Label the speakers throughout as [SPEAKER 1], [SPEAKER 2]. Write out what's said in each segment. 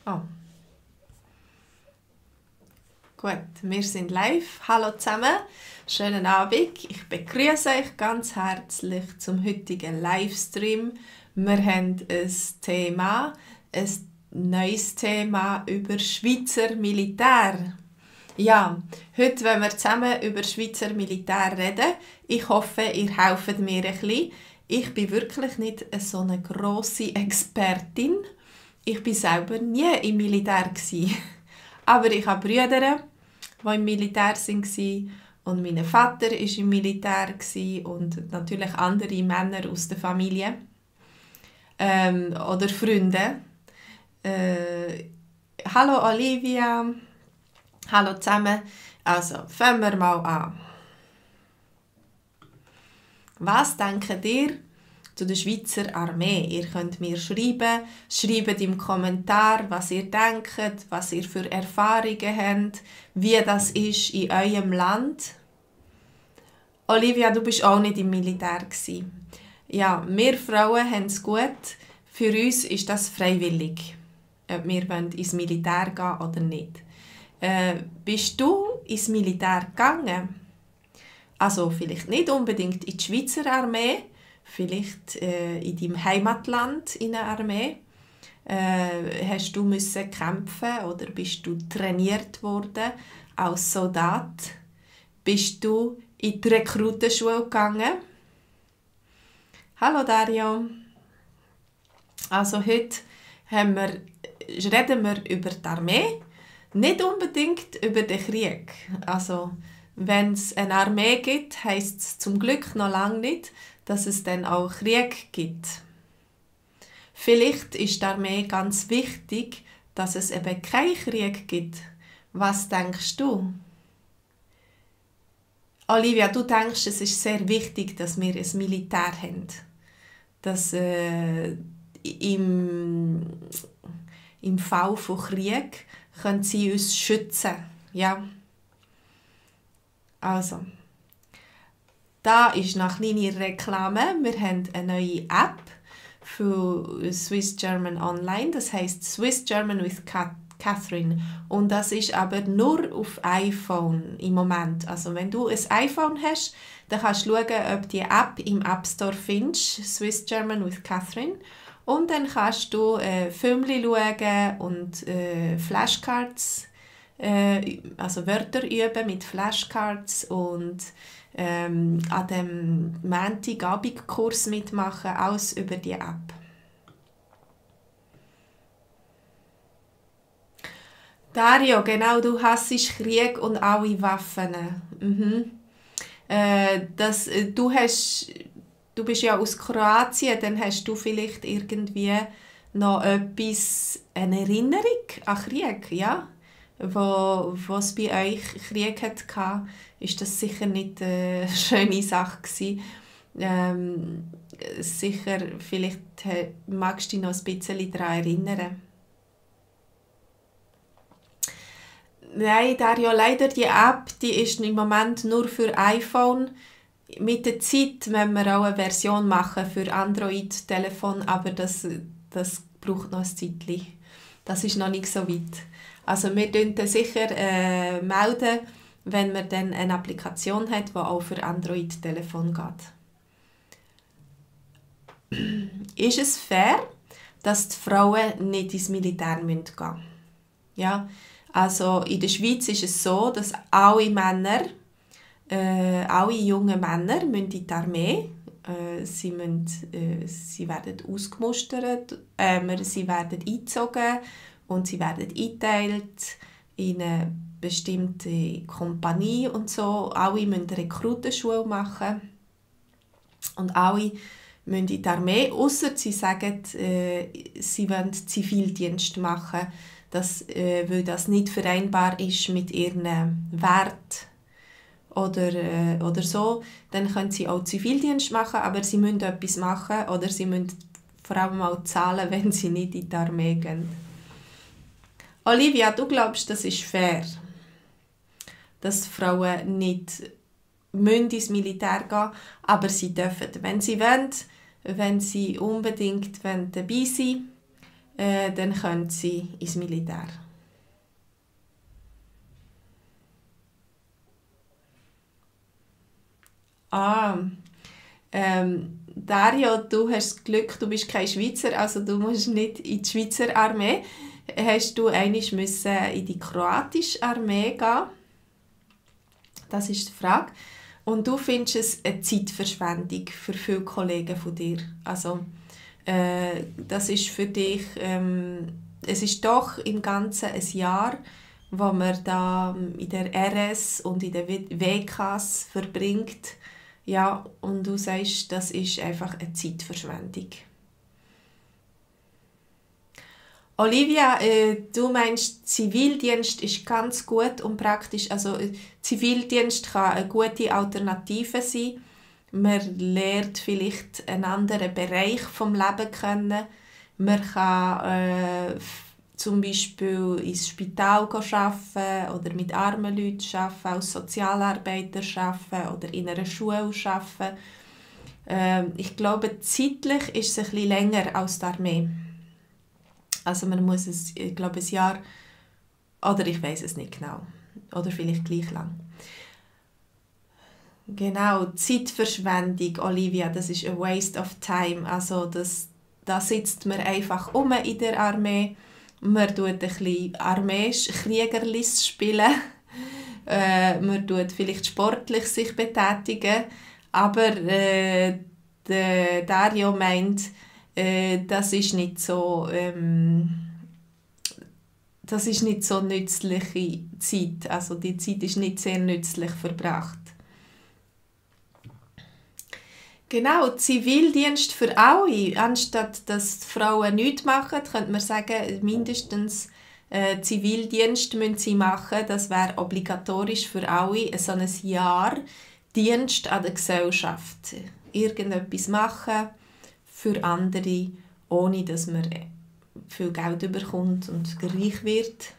[SPEAKER 1] Oh, gut, wir sind live. Hallo zusammen, schönen Abend. Ich begrüße euch ganz herzlich zum heutigen Livestream. Wir haben ein neues Thema über Schweizer Militär. Ja, heute wollen wir zusammen über Schweizer Militär reden. Ich hoffe, ihr helft mir ein bisschen. Ich bin wirklich nicht so eine grosse Expertin. Ich war selber nie im Militär. Aber ich habe Brüder, die im Militär waren. Und mein Vater war im Militär. Und natürlich andere Männer aus der Familie. Oder Freunde. Hallo Olivia. Hallo zusammen. Also, fangen wir mal an. Was denkt ihr zu der Schweizer Armee? Ihr könnt mir schreiben. Schreibt im Kommentar, was ihr denkt, was ihr für Erfahrungen habt, wie das ist in eurem Land. Olivia, du bist auch nicht im Militär gewesen. Ja, wir Frauen haben es gut. Für uns ist das freiwillig, ob wir ins Militär gehen oder nicht. Bist du ins Militär gegangen? Also vielleicht nicht unbedingt in die Schweizer Armee, vielleicht in deinem Heimatland in der Armee. Hast du müssen kämpfen oder bist du trainiert worden als Soldat? Bist du in die Rekrutenschule gegangen? Hallo Dario. Also heute reden wir über die Armee, nicht unbedingt über den Krieg. Also wenn es eine Armee gibt, heisst es zum Glück noch lange nicht, dass es dann auch Krieg gibt. Vielleicht ist die Armee ganz wichtig, dass es eben keinen Krieg gibt. Was denkst du? Olivia, du denkst, es ist sehr wichtig, dass wir ein Militär haben. Dass im Fall von Krieg können sie uns schützen. Ja. Also, da ist noch eine kleine Reklame. Wir haben eine neue App für Swiss German Online. Das heisst Swiss German with Catherine. Und das ist aber nur auf iPhone im Moment. Also wenn du ein iPhone hast, dann kannst du schauen, ob die App im App Store findest. Swiss German with Catherine. Und dann kannst du Filme schauen und Flashcards, also Wörter üben mit Flashcards und an dem Montagabendkurs mitmachen, alles über die App. Dario, genau, du hassest Krieg und alle Waffen. Mhm. Du bist ja aus Kroatien, dann hast du vielleicht irgendwie noch eine Erinnerung an Krieg, ja? Wo es bei euch Krieg hatte, ist das sicher nicht eine schöne Sache gewesen. Sicher, vielleicht magst du dich noch ein bisschen daran erinnern. Nein, Dario, leider die App, die ist im Moment nur für iPhone. Mit der Zeit müssen wir auch eine Version machen für Android-Telefon, aber das braucht noch ein Zeitchen. Das ist noch nicht so weit. Also wir melden sicher melden, wenn man dann eine Applikation hat, die auch für Android-Telefon geht. Ist es fair, dass die Frauen nicht ins Militär gehen müssen? Ja, also in der Schweiz ist es so, dass alle jungen Männer müssen in die Armee. Sie werden ausgemustert, sie werden eingezogen und sie werden eingeteilt in eine bestimmte Kompanie und so. Alle müssen Rekrutenschule machen und alle müssen in die Armee, ausser sie sagen, sie wollen Zivildienst machen, weil das nicht vereinbar ist mit ihren Werten oder so. Dann können sie auch Zivildienst machen, aber sie müssen etwas machen oder sie müssen vor allem auch zahlen, wenn sie nicht in die Armee gehen. Olivia, du glaubst, das ist fair, dass Frauen nicht ins Militär gehen müssen, aber sie dürfen, wenn sie wollen, wenn sie unbedingt dabei sein dann können sie ins Militär. Ah, Dario, du hast das Glück, du bist kein Schweizer, also du musst nicht in die Schweizer Armee. Hast du einmal in die kroatische Armee gehen? Das ist die Frage. Und du findest es eine Zeitverschwendung für viele Kollegen von dir. Also, das ist für dich, es ist doch im Ganzen ein Jahr, wo man da in der RS und in den WKs verbringt. Ja, und du sagst, das ist einfach eine Zeitverschwendung. Olivia, du meinst, Zivildienst ist ganz gut und praktisch. Also Zivildienst kann eine gute Alternative sein. Man lernt vielleicht einen anderen Bereich vom Leben kennen. Man kann zum Beispiel ins Spital arbeiten oder mit armen Leuten arbeiten, als Sozialarbeiter arbeiten oder in einer Schule arbeiten. Ich glaube, zeitlich ist es ein bisschen länger als die Armee. Also man muss ich glaube, ein Jahr, oder ich weiß es nicht genau, oder vielleicht gleich lang. Genau, Zeitverschwendung, Olivia, das ist a waste of time. Also da sitzt man einfach in der Armee, man tut ein bisschen Armee-Kriegerlis spielen, man tut vielleicht sportlich sich betätigen, aber der Dario meint, das ist nicht so nützliche Zeit. Also die Zeit ist nicht sehr nützlich verbracht. Genau, Zivildienst für alle. Anstatt dass die Frauen nichts machen, könnte man sagen, mindestens Zivildienst müssen sie machen. Das wäre obligatorisch für alle. So ein Jahr Dienst an der Gesellschaft. Irgendetwas machen für andere, ohne dass man viel Geld bekommt und reich wird.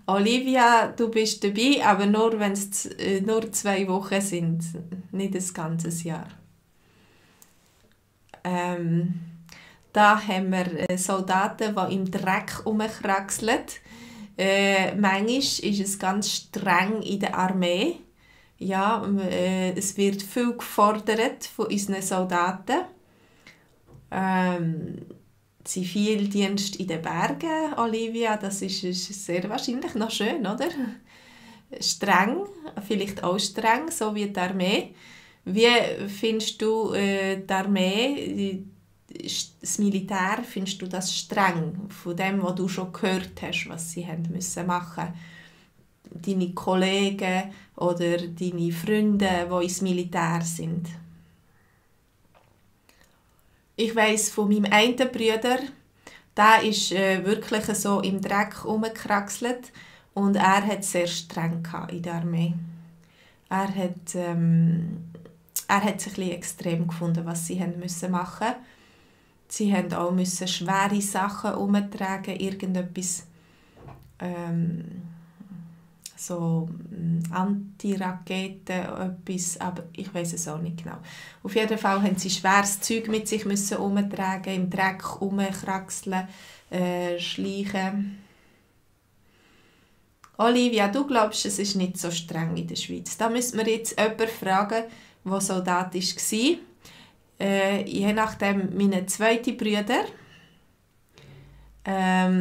[SPEAKER 1] Olivia, du bist dabei, aber nur, wenn es nur 2 Wochen sind, nicht ein ganzes Jahr. Da haben wir Soldaten, die im Dreck rumkraxeln. Manchmal ist es ganz streng in der Armee. Ja, es wird viel gefordert von unseren Soldaten. Zivildienst in den Bergen, Olivia, das ist sehr wahrscheinlich noch schön, oder? Streng, vielleicht auch streng, so wie die Armee. Wie findest du die Armee, das Militär, findest du das streng? Von dem, was du schon gehört hast, was sie haben müssen machen? Deine Kollegen oder deine Freunde, die ins Militär sind? Ich weiss von meinem einen Bruder, der ist wirklich so im Dreck rumgekraxelt und er hat es sehr streng in der Armee. Er hat es ein bisschen extrem gefunden, was sie haben müssen machen. Sie mussten auch schwere Sachen umtragen, irgendetwas so Antiraketen, etwas, aber ich weiß es auch nicht genau. Auf jeden Fall mussten sie schweres Zeug mit sich umtragen, im Dreck rumkraxeln, schleichen. Olivia, du glaubst, es ist nicht so streng in der Schweiz. Da müssen wir jetzt jemanden fragen, der Soldat war. Je nachdem, meine zweite Brüder. Er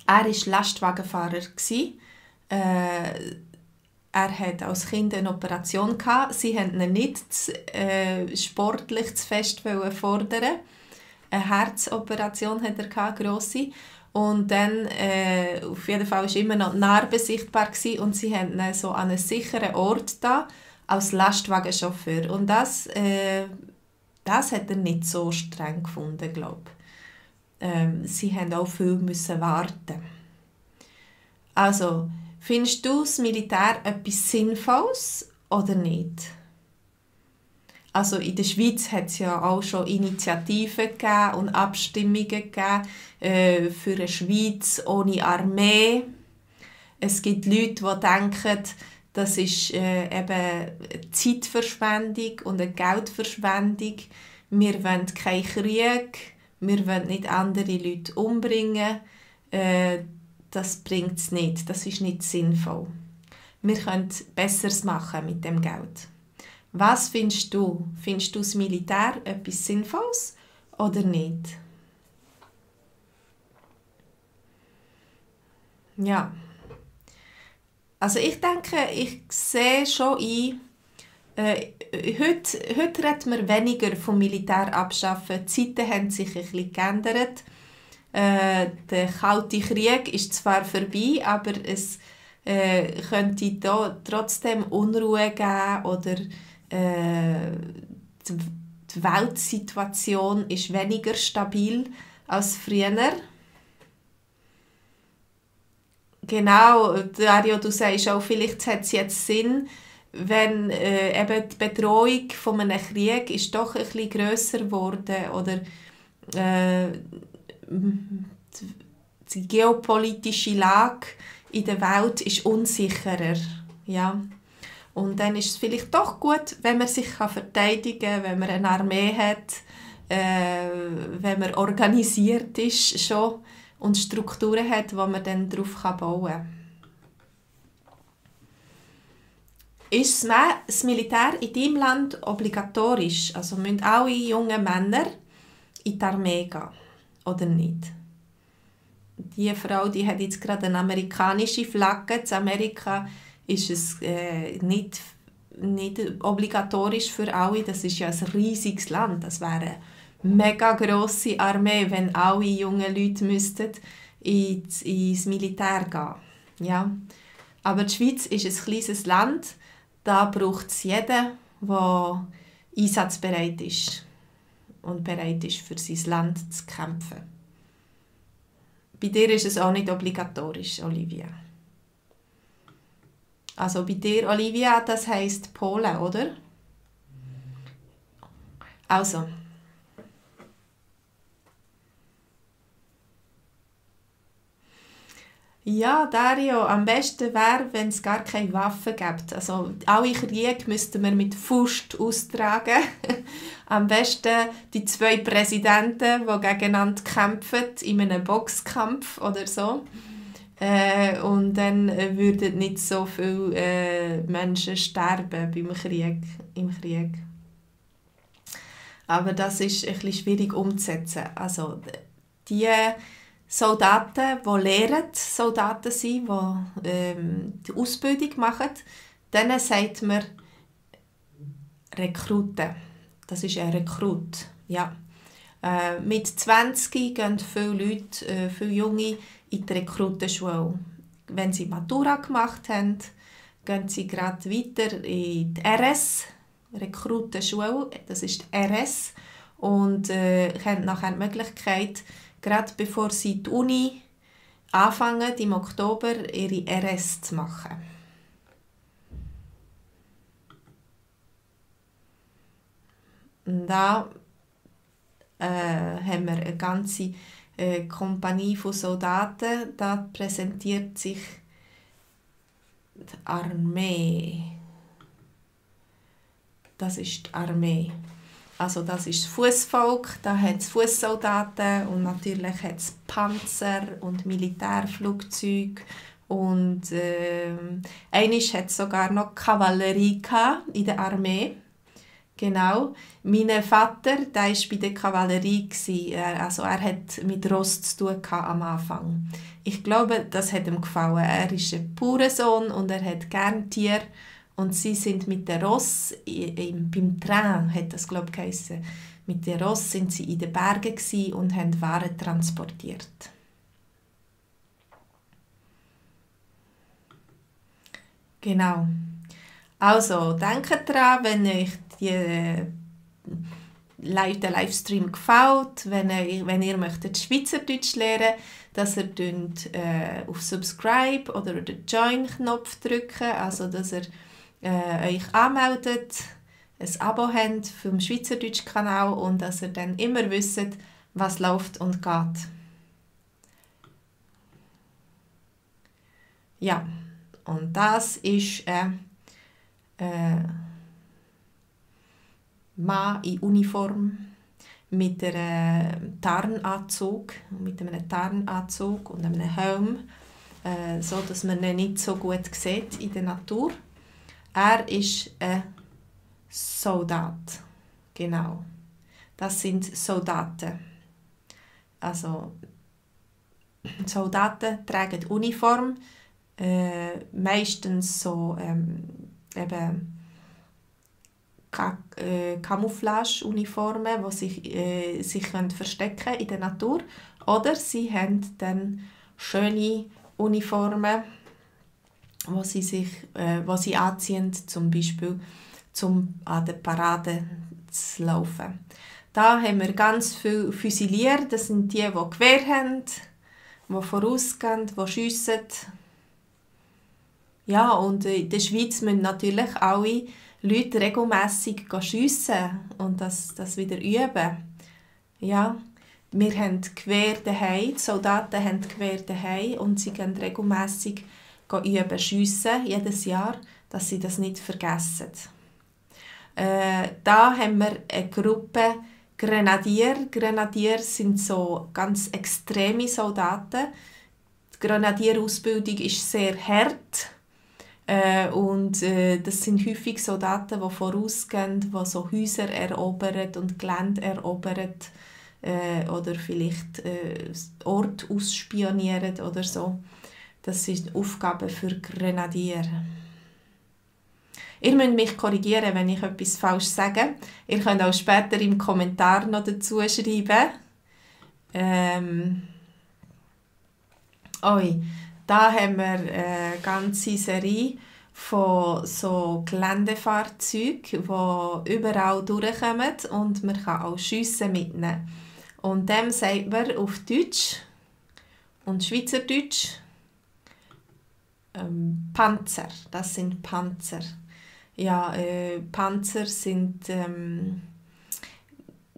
[SPEAKER 1] war Lastwagenfahrer. Er hatte als Kind eine Operation. Sie wollten ihn nicht sportlich zu fest fordern. Eine Herzoperation hatte er, eine grosse. Und dann, auf jeden Fall war immer noch die Narbe sichtbar und sie haben ihn so an einen sicheren Ort da, als Lastwagenchauffeur. Und das hat er nicht so streng gefunden, glaube ich. Sie mussten auch viel warten. Also, findest du das Militär etwas Sinnvolles oder nicht? Also in der Schweiz hat es ja auch schon Initiativen gegeben und Abstimmungen gegeben für eine Schweiz ohne Armee. Es gibt Leute, die denken, das ist eben Zeitverschwendung und eine Geldverschwendung, wir wollen keinen Krieg, wir wollen nicht andere Leute umbringen, das bringt es nicht, das ist nicht sinnvoll. Wir können Besseres machen mit dem Geld. Was findest du? Findest du das Militär etwas Sinnvolles oder nicht? Ja, also ich denke, ich sehe schon ein, heute reden wir weniger vom Militär abschaffen. Die Zeiten haben sich ein bisschen geändert. Der Kalte Krieg ist zwar vorbei, aber es könnte da trotzdem Unruhe geben oder die Weltsituation ist weniger stabil als früher. Genau, Dario, du sagst auch, vielleicht hat es jetzt Sinn, wenn eben die Bedrohung von einem Krieg ist doch ein bisschen grösser geworden oder die geopolitische Lage in der Welt ist unsicherer. Ja. Und dann ist es vielleicht doch gut, wenn man sich verteidigen kann, wenn man eine Armee hat, wenn man organisiert ist schon und Strukturen hat, wo man dann darauf bauen kann. Ist das Militär in deinem Land obligatorisch? Also müssen alle jungen Männer in die Armee gehen oder nicht? Die Frau, die hat jetzt gerade eine amerikanische Flagge. In Amerika ist es nicht obligatorisch für alle. Das ist ja ein riesiges Land. Das wäre eine mega grosse Armee, wenn alle jungen Leute müssten ins Militär gehen. Ja. Aber die Schweiz ist ein kleines Land. Da braucht es jeden, der einsatzbereit ist und bereit ist, für sein Land zu kämpfen. Bei dir ist es auch nicht obligatorisch, Olivia. Also bei dir, Olivia, das heisst Polen, oder? Also. Ja, Dario, am besten wäre, wenn es gar keine Waffen gibt. Also alle Kriege müssten wir mit Faust austragen. Am besten die 2 Präsidenten, die gegeneinander kämpfen, in einem Boxkampf oder so. Und dann würden nicht so viele Menschen sterben im Krieg. Aber das ist ein bisschen schwierig umzusetzen. Also die Soldaten, die lehren, Soldaten sind, die die Ausbildung machen, denen sagt man Rekruten. Das ist ein Rekrut. Ja. Mit 20 gehen viele Leute, viele Junge in die Rekrutenschule. Wenn sie Matura gemacht haben, gehen sie gerade weiter in die RS, Rekrutenschule, das ist die RS, und haben nachher die Möglichkeit, gerade bevor sie die Uni anfangen, im Oktober ihre RS zu machen. Und da haben wir eine ganze Kompanie von Soldaten. Da präsentiert sich die Armee. Das ist die Armee. Also das ist das Fußvolk, da hat es Fußsoldaten und natürlich hat es Panzer und Militärflugzeuge und einmal hat es sogar noch Kavallerie in der Armee. Genau. Mein Vater, der war bei der Kavallerie. Also er hat mit Ross zu tun am Anfang. Ich glaube, das hat ihm gefallen. Er ist ein Bauernsohn und er hat gerne Tiere. Und sie sind mit der Ross, beim Train hat das, glaube ich, geheissen. Mit der Ross sind sie in den Bergen und haben Waren transportiert. Genau. Also, denkt daran, wenn euch den Livestream gefällt, wenn ihr möchtet Schweizerdeutsch lernen, dass ihr auf Subscribe oder den Join-Knopf drücken, also dass ihr euch anmeldet, ein Abo habt vom Schweizerdeutsch-Kanal und dass ihr dann immer wisst, was läuft und geht. Ja, und das ist Mann in Uniform mit einem Tarnanzug und einem Helm, so dass man ihn nicht so gut sieht in der Natur. Er ist ein Soldat. Genau. Das sind Soldaten. Also Soldaten tragen Uniform, meistens so eben Camouflage-Uniformen, die sich verstecken in der Natur. Oder sie haben dann schöne Uniformen, die sie anziehen, zum Beispiel an der Parade zu laufen. Da haben wir ganz viele Füsilier, das sind die Gewehr haben, die vorausgehen, die schiessen. Ja, und in der Schweiz müssen natürlich alle Leute regelmässig schiessen und das wieder üben. Ja, wir haben Gewehr daheim, die Soldaten haben Gewehr daheim und sie gehen regelmässig üben, schiessen, jedes Jahr, dass sie das nicht vergessen. Da haben wir eine Gruppe Grenadier. Grenadier sind so ganz extreme Soldaten. Die Grenadierausbildung ist sehr hart. Das sind häufig Soldaten, die vorausgehen, die so Häuser erobern und Gelände erobern oder vielleicht Orte ausspionieren oder so. Das sind Aufgaben für Grenadier. Ihr müsst mich korrigieren, wenn ich etwas falsch sage. Ihr könnt auch später im Kommentar noch dazu schreiben. Da haben wir eine ganze Serie von so Geländefahrzeugen, die überall durchkommen und man kann auch Schiessen mitnehmen. Und dem sagt man auf Deutsch und Schweizerdeutsch Panzer. Das sind Panzer. Ja, Panzer sind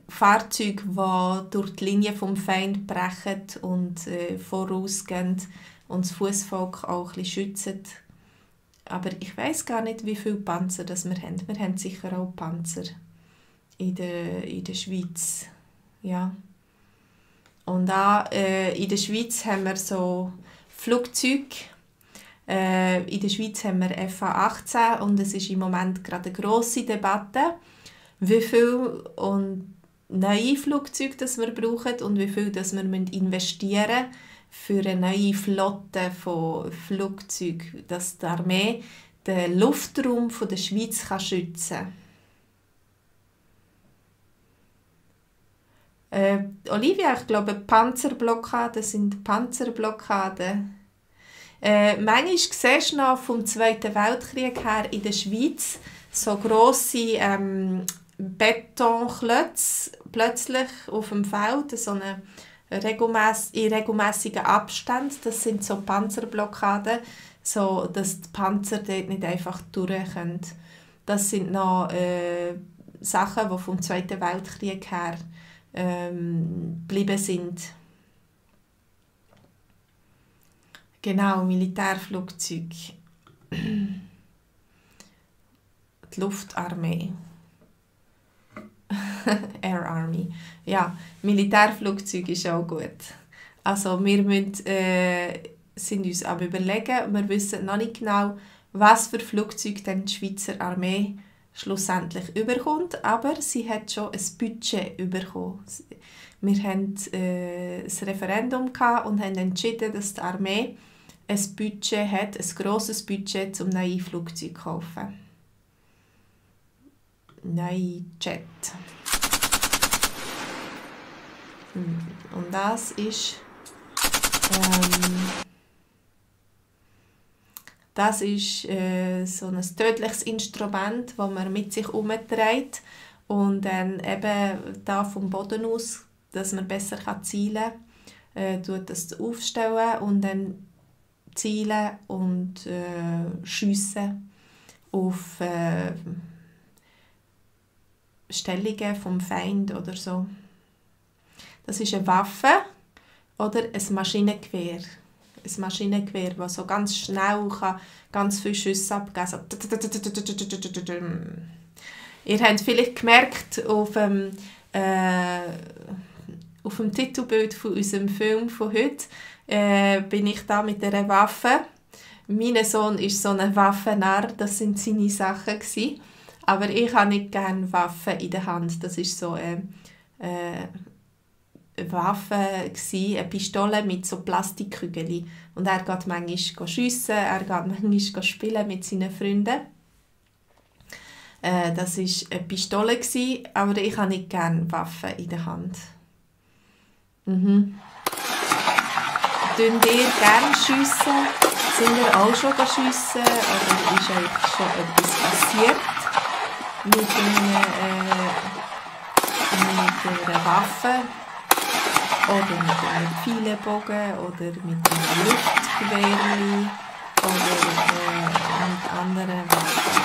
[SPEAKER 1] Fahrzeuge, die durch die Linie vom Feind brechen und vorausgehen und das Fußvolk auch ein bisschen schützen. Aber ich weiss gar nicht, wie viele Panzer das wir haben. Wir haben sicher auch Panzer in der Schweiz. Ja. Und auch in der Schweiz haben wir so Flugzeuge. In der Schweiz haben wir F-18 und es ist im Moment gerade eine grosse Debatte, wie viel neue Flugzeuge das wir brauchen und wie viel das wir investieren müssen für eine neue Flotte von Flugzeugen, dass die Armee den Luftraum der Schweiz schützen kann. Olivia, ich glaube, Panzerblockaden sind Panzerblockaden. Manchmal siehst du noch vom Zweiten Weltkrieg her in der Schweiz so grosse Betonklötze plötzlich auf dem Feld, so eine in regelmässigen Abständen. Das sind so Panzerblockaden, so dass die Panzer dort nicht einfach durch können. Das sind noch Sachen, die vom Zweiten Weltkrieg her geblieben sind. Genau, Militärflugzeug. Die Luftarmee. Air Army. Ja, Militärflugzeug ist auch gut. Also wir müssen, sind uns aber überlegen, wir wissen noch nicht genau, was für Flugzeuge dann die Schweizer Armee schlussendlich überkommt, aber sie hat schon ein Budget bekommen. Wir hatten ein Referendum und haben entschieden, dass die Armee ein Budget hat, ein grosses Budget, um neue Flugzeuge zu kaufen. Neue Jet. Und das ist so ein tödliches Instrument, das man mit sich herumträgt und dann eben da vom Boden aus, dass man besser zielen kann, tut das aufstellen und dann zielen und schiessen auf Stellungen vom Feind oder so. Das ist eine Waffe oder ein Maschinengewehr. Ein Maschinengewehr, das so ganz schnell kann, ganz viele Schüsse abgeben kann. So. Ihr habt vielleicht gemerkt, auf dem auf dem Titelbild von unserem Film von heute bin ich da mit einer Waffe. Mein Sohn ist so ein Waffennarr, das sind seine Sachen gewesen. Aber ich habe nicht gerne Waffen in der Hand. Das ist so eine Waffe gewesen, eine Pistole mit so Plastikkügeln. Und er geht manchmal schiessen, er geht manchmal spielen mit seinen Freunden. Das war eine Pistole gewesen, aber ich habe nicht gerne Waffen in der Hand. Tun ihr gerne schiessen? Sind ihr auch schon schiessen? Oder ist euch schon etwas passiert mit einer Waffe? Oder mit einem Pfeilenbogen? Oder mit einem Luftgewehr? Oder mit anderen Waffen?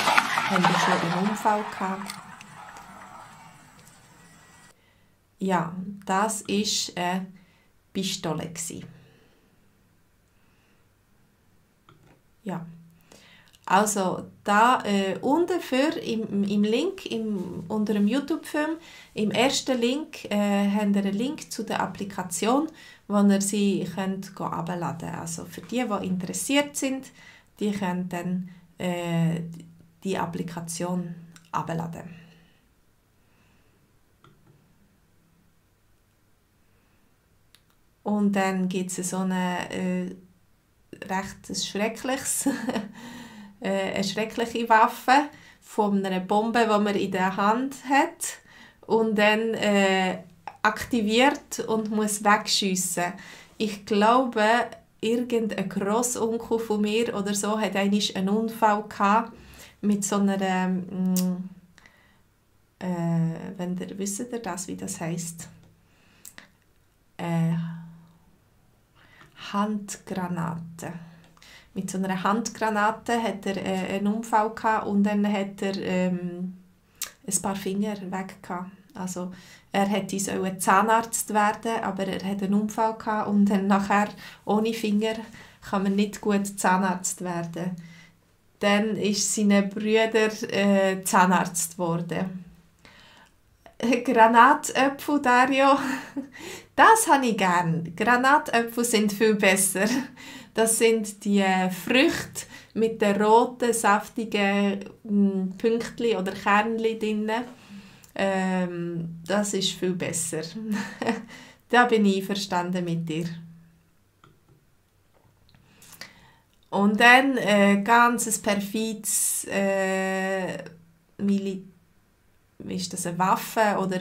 [SPEAKER 1] Haben wir schon einen Unfall gehabt? Ja, das war eine Pistole. Ja. Also da unten im Link unter dem YouTube-Film, im ersten Link, habt ihr einen Link zu der Applikation, wo ihr sie herunterladen könnt. Also für die interessiert sind, die können dann die Applikation herunterladen. Und dann gibt es so eine recht schreckliches, eine schreckliche Waffe von einer Bombe, die man in der Hand hat und dann aktiviert und muss wegschiessen. Ich glaube, irgendein Grossonkel von mir oder so hat einmal einen Unfall gehabt mit so einer, wisst ihr das, wie das heisst? Handgranate. Mit so einer Handgranate hat er einen Unfall gehabt und dann hat er ein paar Finger weg gehabt. Also er hätte Zahnarzt werden, aber er hat einen Unfall gehabt und dann nachher ohne Finger kann man nicht gut Zahnarzt werden. Dann ist sein Bruder Zahnarzt geworden. Granatäpfel, Dario, das habe ich gern. Granatäpfel sind viel besser. Das sind die Früchte mit den roten, saftigen Pünktchen oder Kernchen drin. Das ist viel besser. Da bin ich einverstanden mit dir. Und dann ganz perfides ist das eine Waffe oder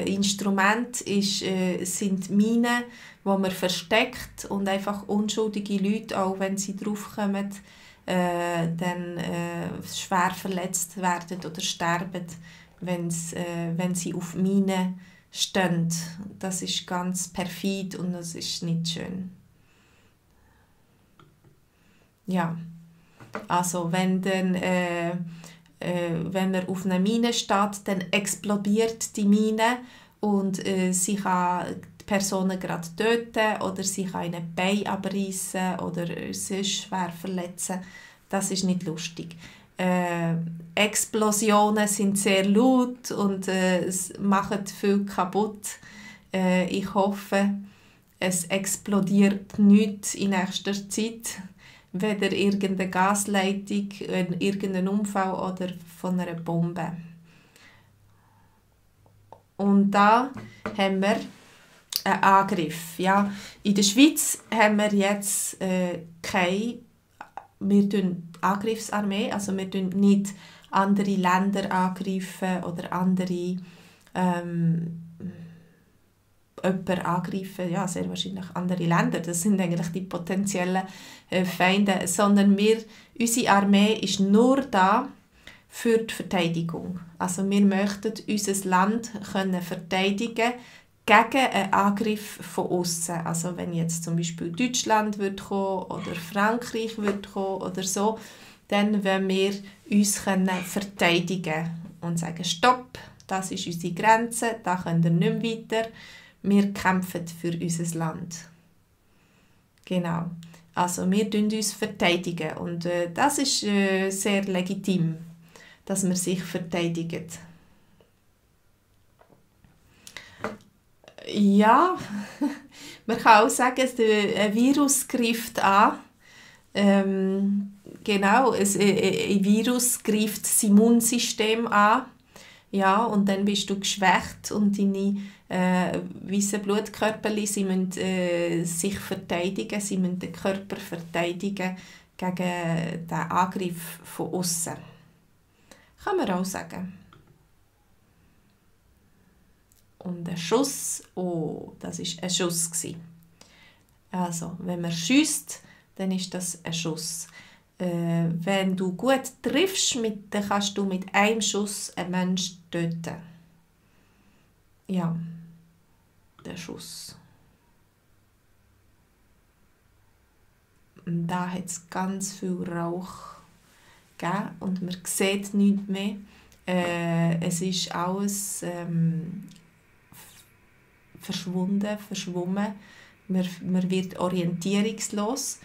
[SPEAKER 1] Instrument sind Minen, die man versteckt und einfach unschuldige Leute, auch wenn sie draufkommen, dann schwer verletzt werden oder sterben, wenn sie auf Minen stehen. Das ist ganz perfid und das ist nicht schön. Ja, also wenn man auf einer Mine steht, dann explodiert die Mine und sie kann die Personen gerade töten oder sie kann ihnen Bein abreißen oder sie schwer verletzen. Das ist nicht lustig. Explosionen sind sehr laut und es machen viel kaputt. Ich hoffe, es explodiert nichts in nächster Zeit. Weder irgendeine Gasleitung, irgendein Unfall oder von einer Bombe. Und da haben wir einen Angriff. Ja. In der Schweiz haben wir jetzt keine Angriffsarmee, also wir tun nicht andere Länder angreifen oder andere jemanden angreifen, ja, sehr wahrscheinlich andere Länder, das sind eigentlich die potenziellen Feinde, sondern unsere Armee ist nur da für die Verteidigung. Also wir möchten unser Land können verteidigen gegen einen Angriff von außen. Also wenn jetzt zum Beispiel Deutschland wird kommen oder Frankreich wird kommen oder so, dann wollen wir uns können verteidigen und sagen, stopp, das ist unsere Grenze, da können wir nicht mehr weiter. Wir kämpfen für unser Land. Genau. Also wir verteidigen uns verteidigen und das ist sehr legitim, dass man sich verteidigt. Ja, man kann auch sagen, ein Virus greift an. Genau, ein Virus greift das Immunsystem an. Ja, und dann bist du geschwächt und deine weißen Blutkörperchen, sie müssen sich verteidigen, sie müssen den Körper verteidigen gegen den Angriff von außen. Kann man auch sagen. Und ein Schuss, oh, das war ein Schuss. Also, wenn man schiesst, dann ist das ein Schuss. Wenn du gut triffst, dann kannst du mit einem Schuss einen Menschen töten. Ja, der Schuss. Und da hat es ganz viel Rauch gegeben und man sieht nichts mehr. Es ist alles verschwommen. Man wird orientierungslos.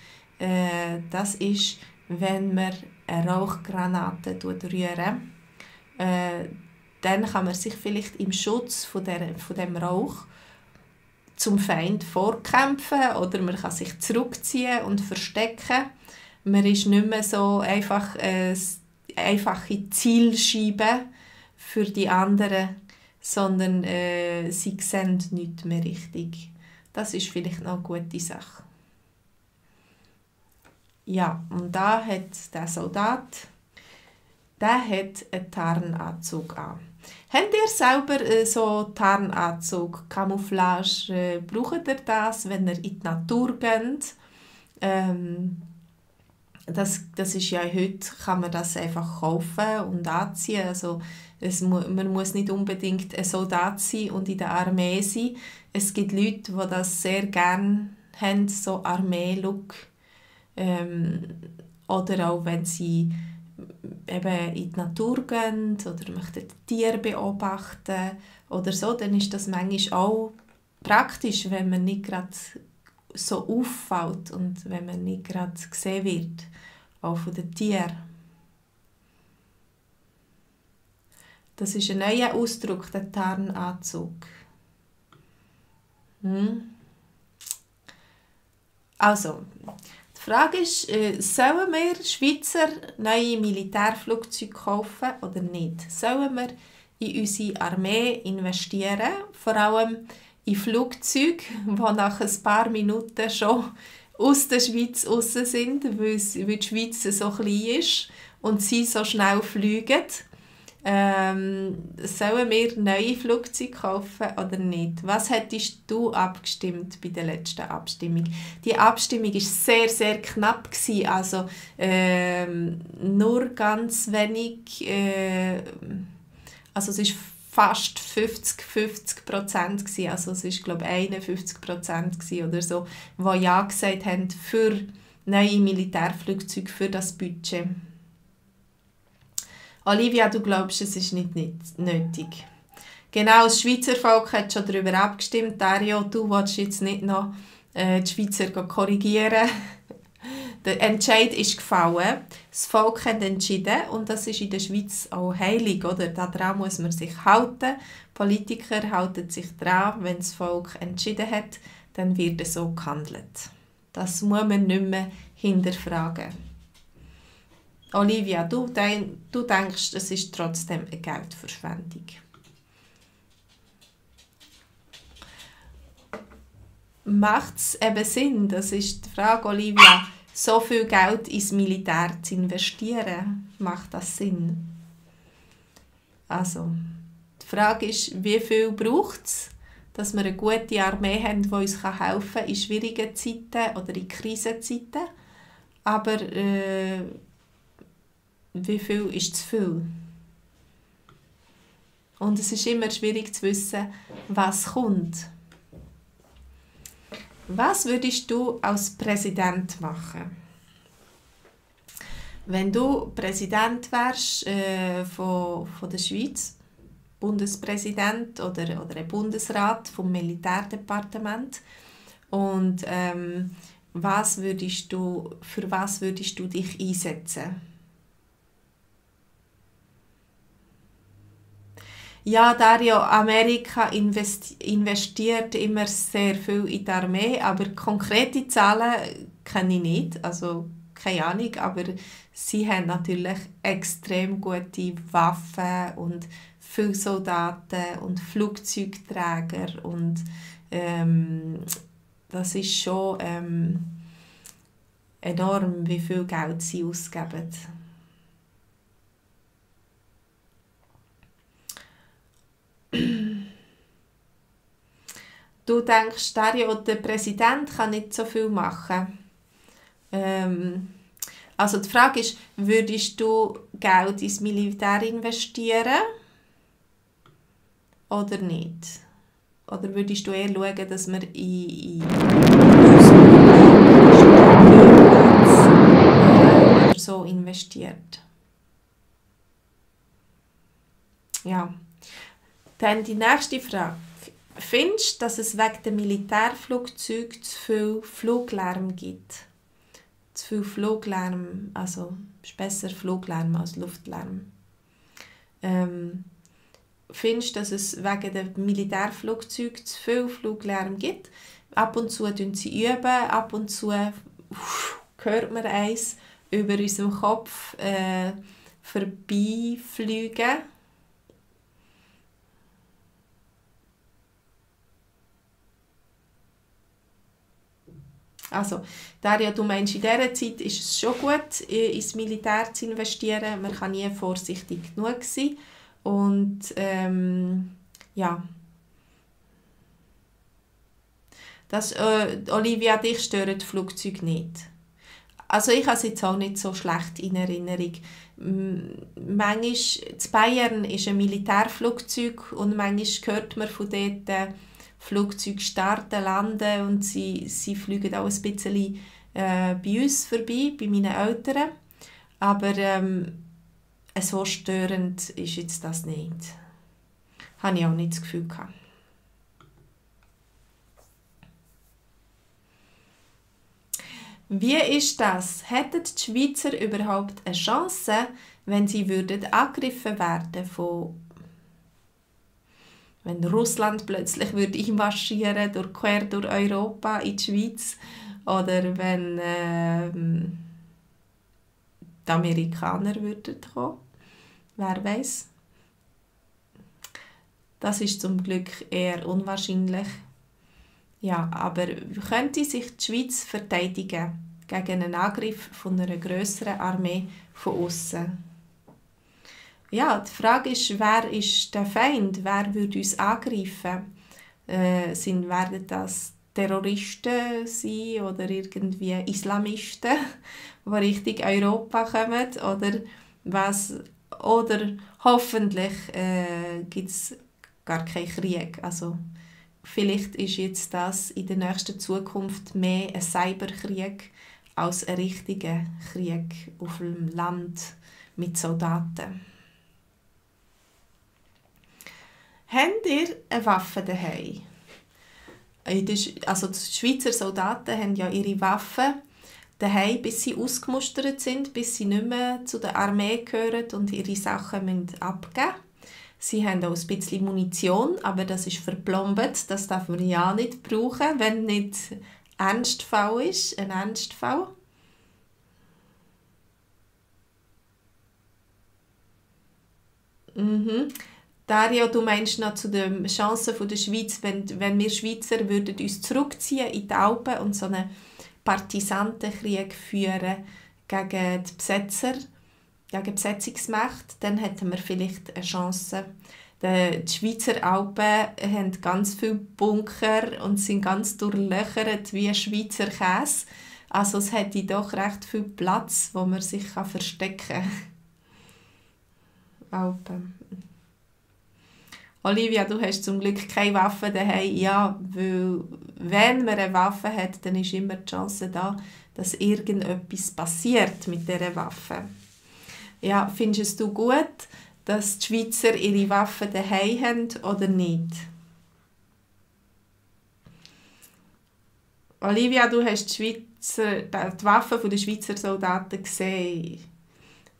[SPEAKER 1] Das ist, wenn man eine Rauchgranate rühren. Dann kann man sich vielleicht im Schutz von dem Rauch zum Feind vorkämpfen oder man kann sich zurückziehen und verstecken. Man ist nicht mehr so einfach einfache Zielscheibe für die anderen, sondern sie sehen nicht mehr richtig. Das ist vielleicht noch eine gute Sache. Ja, und da hat der Soldat, der hat einen Tarnanzug an. Habt ihr selber so Tarnanzug, Camouflage? Braucht ihr das, wenn ihr in die Natur geht? Das ist ja heute, kann man das einfach kaufen und anziehen. Also man muss nicht unbedingt ein Soldat sein und in der Armee sein. Es gibt Leute, die das sehr gerne haben, so Armee-Look. Oder auch wenn sie eben in die Natur gehen oder möchten Tiere beobachten oder so, dann ist das manchmal auch praktisch, wenn man nicht gerade so auffällt und wenn man nicht gerade gesehen wird, auch von den Tieren. Das ist ein neuer Ausdruck, der Tarnanzug. Also, die Frage ist, sollen wir Schweizer neue Militärflugzeuge kaufen oder nicht? Sollen wir in unsere Armee investieren, vor allem in Flugzeuge, die nach ein paar Minuten schon aus der Schweiz raus sind, weil die Schweiz so klein ist und sie so schnell fliegen? Sollen wir neue Flugzeuge kaufen oder nicht? Was hättest du abgestimmt bei der letzten Abstimmung? Die Abstimmung war sehr, sehr knapp. Also nur ganz wenig, also es war fast 50-50%. Also es war, glaube ich, 51% oder so, die Ja gesagt haben für neue Militärflugzeuge, für das Budget. Olivia, du glaubst, es ist nicht nötig. Genau, das Schweizer Volk hat schon darüber abgestimmt. Dario, du willst jetzt nicht noch die Schweizer korrigieren. Der Entscheid ist gefallen. Das Volk hat entschieden und das ist in der Schweiz auch heilig, oder? Daran muss man sich halten. Politiker halten sich daran. Wenn das Volk entschieden hat, dann wird so gehandelt. Das muss man nicht mehr hinterfragen. Olivia, du denkst, es ist trotzdem eine Geldverschwendung. Macht es eben Sinn, das ist die Frage, Olivia, so viel Geld ins Militär zu investieren? Macht das Sinn? Also, die Frage ist, wie viel braucht es, dass wir eine gute Armee haben, die uns helfen kann in schwierigen Zeiten oder in Krisenzeiten. Aber wie viel ist zu viel? Und es ist immer schwierig zu wissen, was kommt. Was würdest du als Präsident machen? Wenn du Präsident wärst von der Schweiz, Bundespräsident oder ein Bundesrat vom Militärdepartement, und für was würdest du dich einsetzen? Ja, Dario, Amerika investiert immer sehr viel in die Armee, aber konkrete Zahlen kenne ich nicht, also keine Ahnung, aber sie haben natürlich extrem gute Waffen und viele Soldaten und Flugzeugträger und das ist schon enorm, wie viel Geld sie ausgeben. Du denkst, Dario, der Präsident kann nicht so viel machen. Also die Frage ist, würdest du Geld ins Militär investieren oder nicht? Oder würdest du eher schauen, dass man in oder so investiert? Ja. Dann die nächste Frage. Findest du, dass es wegen der Militärflugzeuge zu viel Fluglärm gibt? Zu viel Fluglärm, also ist besser Fluglärm als Luftlärm. Findest du, dass es wegen der Militärflugzeuge zu viel Fluglärm gibt? Ab und zu üben sie, ab und zu hört man eins über unserem Kopf vorbeifliegen. Also, Daria, du meinst, in dieser Zeit ist es schon gut, ins Militär zu investieren. Man kann nie vorsichtig genug sein. Und ja. Olivia, dich stören die Flugzeuge nicht. Also ich habe es jetzt auch nicht so schlecht in Erinnerung. Manchmal, in Bayern ist ein Militärflugzeug und manchmal hört man von dort Flugzeuge starten, landen und sie fliegen auch ein bisschen bei uns vorbei, bei meinen Eltern. Aber so störend ist jetzt das nicht. Habe ich auch nicht das Gefühl gehabt. Wie ist das? Hätten die Schweizer überhaupt eine Chance, wenn sie angegriffen werden von wenn Russland plötzlich würde einmarschieren quer durch Europa in die Schweiz oder wenn die Amerikaner würden kommen? Wer weiß? Das ist zum Glück eher unwahrscheinlich. Ja, aber könnte sich die Schweiz verteidigen gegen einen Angriff von einer grösseren Armee von außen? Ja, die Frage ist, wer ist der Feind? Wer würde uns angreifen? Werden das Terroristen sein oder irgendwie Islamisten, die Richtung Europa kommen? Oder was? Oder hoffentlich gibt es gar keinen Krieg. Also, vielleicht ist jetzt das in der nächsten Zukunft mehr ein Cyberkrieg als ein richtiger Krieg auf dem Land mit Soldaten. Habt ihr eine Waffe daheim? Also die Schweizer Soldaten haben ja ihre Waffen daheim, bis sie ausgemustert sind, bis sie nicht mehr zu der Armee gehören und ihre Sachen abgeben müssen. Sie haben auch ein bisschen Munition, aber das ist verplombt. Das darf man ja nicht brauchen, wenn nicht Ernstfall ist. Ein Ernstfall. Dario, du meinst noch zu den Chancen der Schweiz, wenn wir Schweizer würden uns zurückziehen in die Alpen und so einen Partisanenkrieg führen gegen die Besetzer, gegen die Besetzungsmacht, dann hätten wir vielleicht eine Chance. Die Schweizer Alpen haben ganz viele Bunker und sind ganz durchlöchert wie Schweizer Käse. Also es hätte doch recht viel Platz, wo man sich verstecken kann. Alpen. Olivia, du hast zum Glück keine Waffe daheim. Ja, weil wenn man eine Waffe hat, dann ist immer die Chance da, dass irgendetwas passiert mit dieser Waffe. Ja, findest du gut, dass die Schweizer ihre Waffen daheim haben oder nicht? Olivia, du hast die Waffen der Schweizer Soldaten gesehen.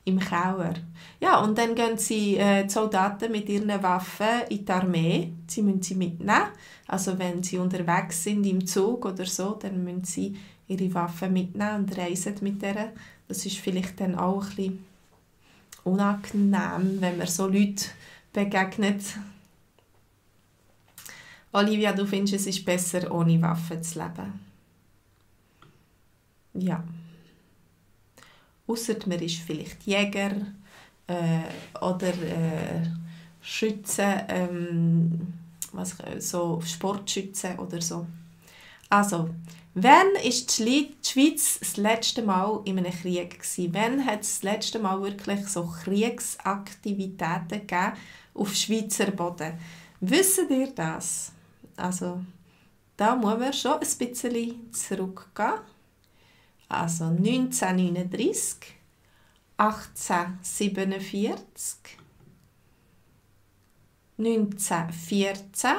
[SPEAKER 1] im Keller. Ja, und dann gehen die Soldaten mit ihren Waffen in die Armee. Sie müssen sie mitnehmen. Also wenn sie unterwegs sind im Zug oder so, dann müssen sie ihre Waffen mitnehmen und reisen mit der. Das ist vielleicht dann auch ein bisschen unangenehm, wenn man so Leute begegnet. Olivia, du findest, es ist besser, ohne Waffen zu leben? Ja. Ausser man ist vielleicht Jäger oder Schütze, so Sportschütze oder so. Also, wann war die Schweiz das letzte Mal in einem Krieg gewesen? Wann hat es das letzte Mal wirklich so Kriegsaktivitäten gegeben auf Schweizer Boden? Wisst ihr das? Also, da muss man schon ein bisschen zurückgehen. Also 1939, 1847, 1914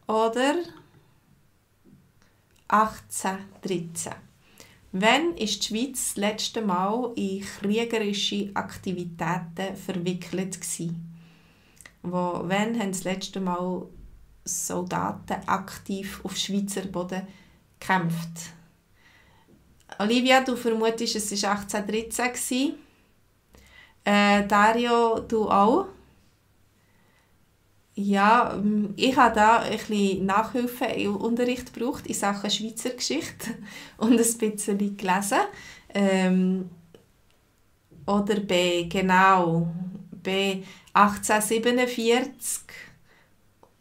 [SPEAKER 1] oder 1813. Wann war die Schweiz das letzte Mal in kriegerische Aktivitäten verwickelt gewesen? Wann haben das letzte Mal Soldaten aktiv auf Schweizer Boden gekämpft? Olivia, du vermutest, es war 1813. Dario, du auch? Ja, ich habe da ein bisschen Nachhilfe im Unterricht gebraucht in Sachen Schweizer Geschichte und ein bisschen gelesen. Oder B, genau, B, 1847,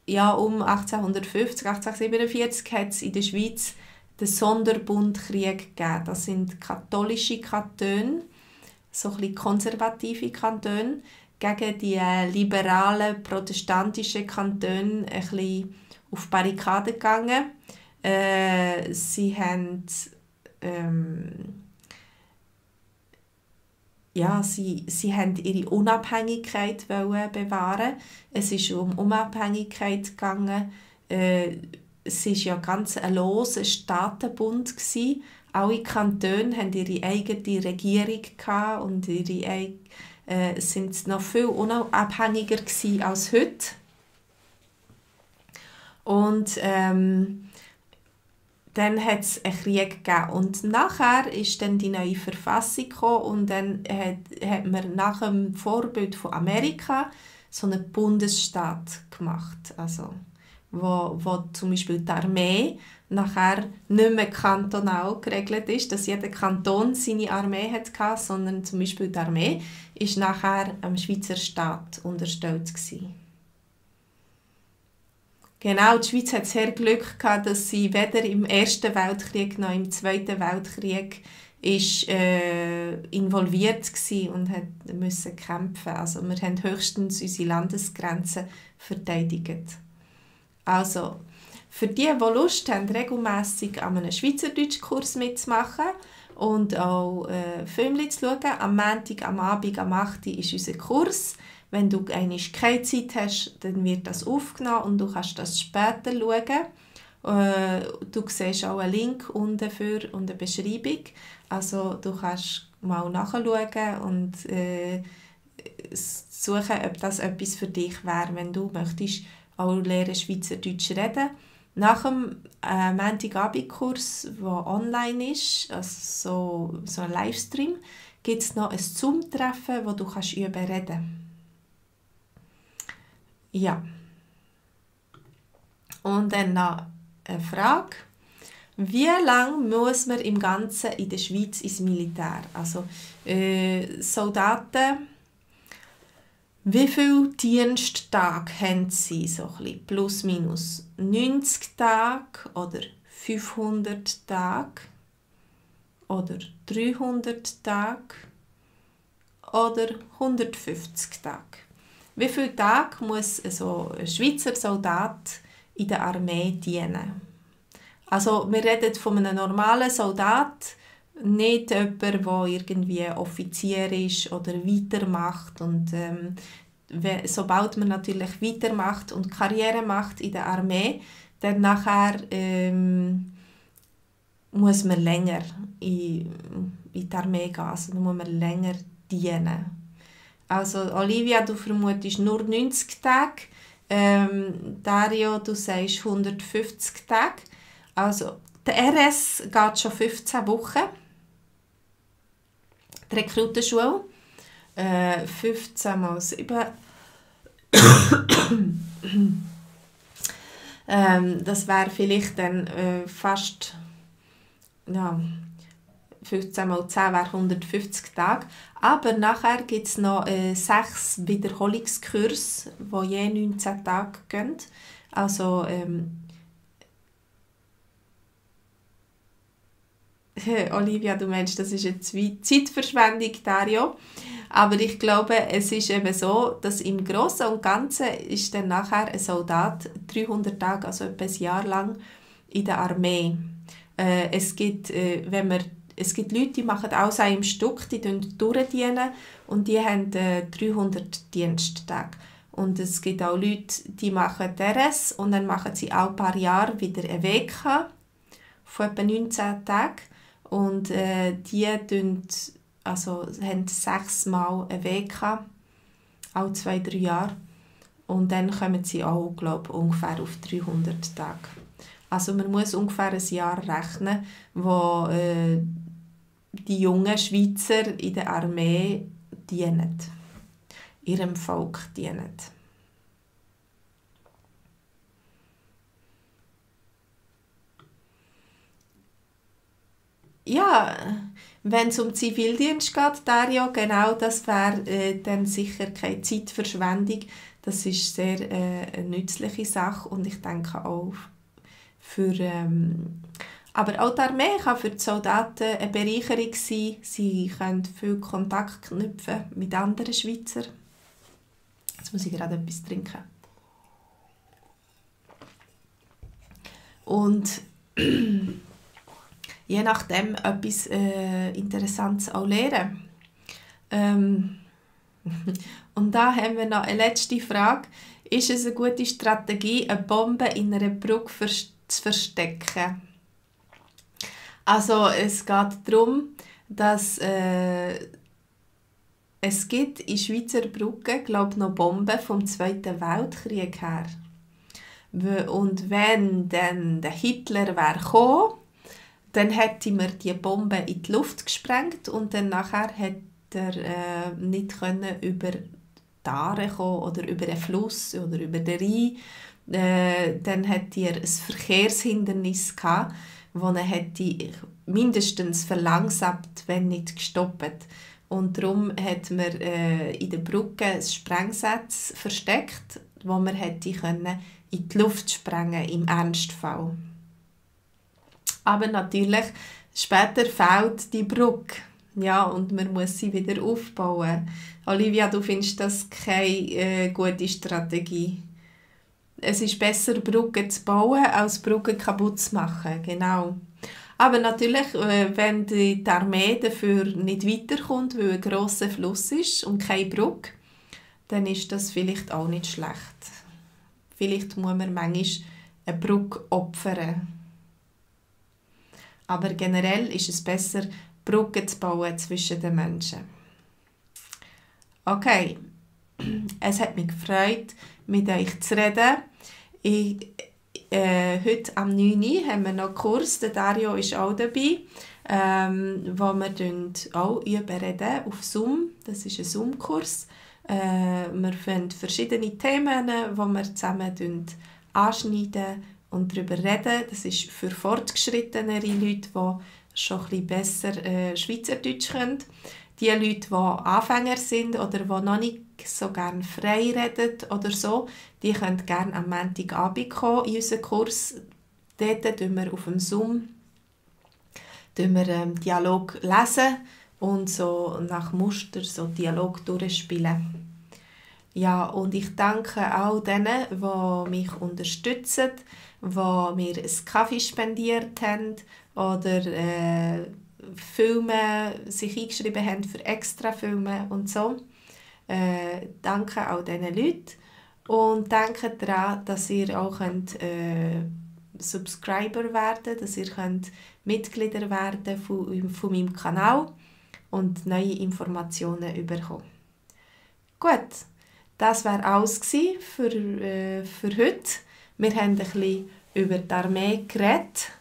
[SPEAKER 1] ja, um 1850, 1847 hat es in der Schweiz den Sonderbundkrieg gegeben. Das sind katholische Kantone, so ein bisschen konservative Kantone, gegen die liberalen, protestantischen Kantone ein bisschen auf Barrikaden gegangen. Sie haben sie haben ihre Unabhängigkeit bewahren. Es ist um Unabhängigkeit gegangen. Es war ja ganz ein loser Staatenbund gewesen. Alle Kantone hatten ihre eigene Regierung und sind noch viel unabhängiger gewesen als heute. Und dann hat es einen Krieg gegeben. Und nachher ist dann die neue Verfassung gekommen und dann hat man nach dem Vorbild von Amerika so einen Bundesstaat gemacht. Also, wo zum Beispiel die Armee nachher nicht mehr kantonal geregelt ist, dass jeder Kanton seine Armee hatte, sondern zum Beispiel die Armee ist nachher dem Schweizer Staat unterstellt gewesen. Genau, die Schweiz hat sehr Glück gehabt, dass sie weder im Ersten Weltkrieg noch im Zweiten Weltkrieg involviert war und musste kämpfen. Also wir haben höchstens unsere Landesgrenzen verteidigt. Also, für die Lust haben, regelmässig an einem Schweizerdeutschkurs mitzumachen und auch Filme zu schauen. Am Montag, am Abend, am 8. Uhr ist unser Kurs. Wenn du keine Zeit hast, dann wird das aufgenommen und du kannst das später schauen. Du siehst auch einen Link unten und eine Beschreibung. Also du kannst mal nachschauen und suchen, ob das etwas für dich wäre, wenn du möchtest auch lernen Schweizerdeutsch reden. Nach dem Montagabendkurs, der online ist, also so ein Livestream, gibt es noch ein Zoom-Treffen, wo du üben reden. Ja. Und dann noch eine Frage. Wie lange muss man im Ganzen in der Schweiz ins Militär? Also Soldaten, wie viele Diensttage haben sie? So ein bisschen plus minus 90 Tage oder 500 Tage oder 300 Tage oder 150 Tage? Wie viele Tage muss also ein Schweizer Soldat in der Armee dienen? Also wir reden von einem normalen Soldat, nicht jemand, der irgendwie Offizier ist oder weitermacht. Und sobald man natürlich weitermacht und Karriere macht in der Armee, dann nachher muss man länger in die Armee gehen, also dann muss man länger dienen. Also Olivia, du vermutest nur 90 Tage, Dario, du sagst 150 Tage. Also der RS geht schon 15 Wochen, die Rekrutenschule, 15 mal 7. Das wäre vielleicht dann fast, ja, 15 mal 10 wäre 150 Tage. Aber nachher gibt es noch 6 Wiederholungskurse, die je 19 Tage gehen. Also Olivia, du meinst, das ist eine Zeitverschwendung, Dario. Aber ich glaube, es ist eben so, dass im Großen und Ganzen ist dann nachher ein Soldat 300 Tage, also etwa ein Jahr lang, in der Armee. Es gibt Leute, die machen alles im Stück, die durchdienen und die haben 300 Diensttage. Und es gibt auch Leute, die machen DRS und dann machen sie alle paar Jahre wieder eine WK von etwa 19 Tagen. Und die haben 6 Mal eine WK, alle 2-3 Jahre. Und dann kommen sie auch, glaube ich, ungefähr auf 300 Tage. Also man muss ungefähr ein Jahr rechnen, wo die jungen Schweizer in der Armee dienen, ihrem Volk dienen. Ja, wenn es um Zivildienst geht, Dario, genau, das wäre dann sicher keine Zeitverschwendung. Das ist sehr eine nützliche Sache und ich denke auch für aber auch die Armee kann für die Soldaten eine Bereicherung sein. Sie können viel Kontakt knüpfen mit anderen Schweizern. Jetzt muss ich gerade etwas trinken. Und je nachdem etwas Interessantes auch lernen. Und da haben wir noch eine letzte Frage. Ist es eine gute Strategie, eine Bombe in einer Brücke zu verstecken? Also es geht darum, dass es gibt in Schweizer Brücken, glaube ich, noch Bomben vom Zweiten Weltkrieg her. Und wenn dann der Hitler wäre gekommen, dann hätte man die Bombe in die Luft gesprengt und dann nachher hätte er nicht können über die Aare kommen oder über den Fluss oder über den Rhein. Dann hätte er ein Verkehrshindernis gehabt, das er hätte mindestens verlangsamt, wenn nicht gestoppt. Und darum hat man in der Brücke ein Sprengsatz versteckt, wo man hätte können in die Luft sprengen im Ernstfall. Aber natürlich, später fällt die Brücke. Ja, und man muss sie wieder aufbauen. Olivia, du findest das keine gute Strategie. Es ist besser, Brücken zu bauen, als Brücken kaputt zu machen. Genau. Aber natürlich, wenn die Armee dafür nicht weiterkommt, weil ein grosser Fluss ist und keine Brücke, dann ist das vielleicht auch nicht schlecht. Vielleicht muss man manchmal eine Brücke opfern. Aber generell ist es besser, Brücken zu bauen zwischen den Menschen. Okay, es hat mich gefreut, mit euch zu reden. Heute am 9. Uhr haben wir noch einen Kurs, der Dario ist auch dabei, wo wir auch reden auf Zoom. Das ist ein Zoom-Kurs. Wir finden verschiedene Themen, die wir zusammen anschneiden und darüber reden. Das ist für fortgeschrittenere Leute, die schon ein bisschen besser Schweizerdeutsch können. Die Leute, die Anfänger sind oder die noch nicht so gerne frei reden oder so, die können gerne am Montagabend kommen in unseren Kurs. Dort lesen wir auf dem Zoom Dialog lesen und so nach Muster so Dialog durchspielen. Ja, und ich danke auch denen, die mich unterstützen, die mir einen Kaffee spendiert haben oder Filme sich eingeschrieben haben für extra Filme und so. Danke auch diesen Leuten und denkt daran, dass ihr auch Subscriber werden, dass ihr könnt Mitglieder werden von meinem Kanal und neue Informationen bekommen. Gut, das war alles für heute. Wir haben ein bisschen über die Armee geredet.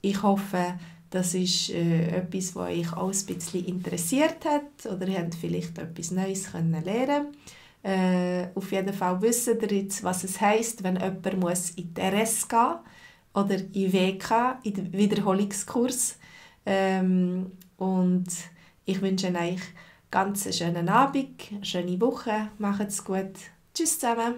[SPEAKER 1] Ich hoffe, das ist etwas, was euch auch ein bisschen interessiert hat oder ihr habt vielleicht etwas Neues lernen können. Auf jeden Fall wisst ihr jetzt, was es heisst, wenn jemand muss in die RS gehen oder in WK, in den Wiederholungskurs. Und ich wünsche euch ganz einen schönen Abend, eine schöne Woche. Macht's gut. Tschüss zusammen.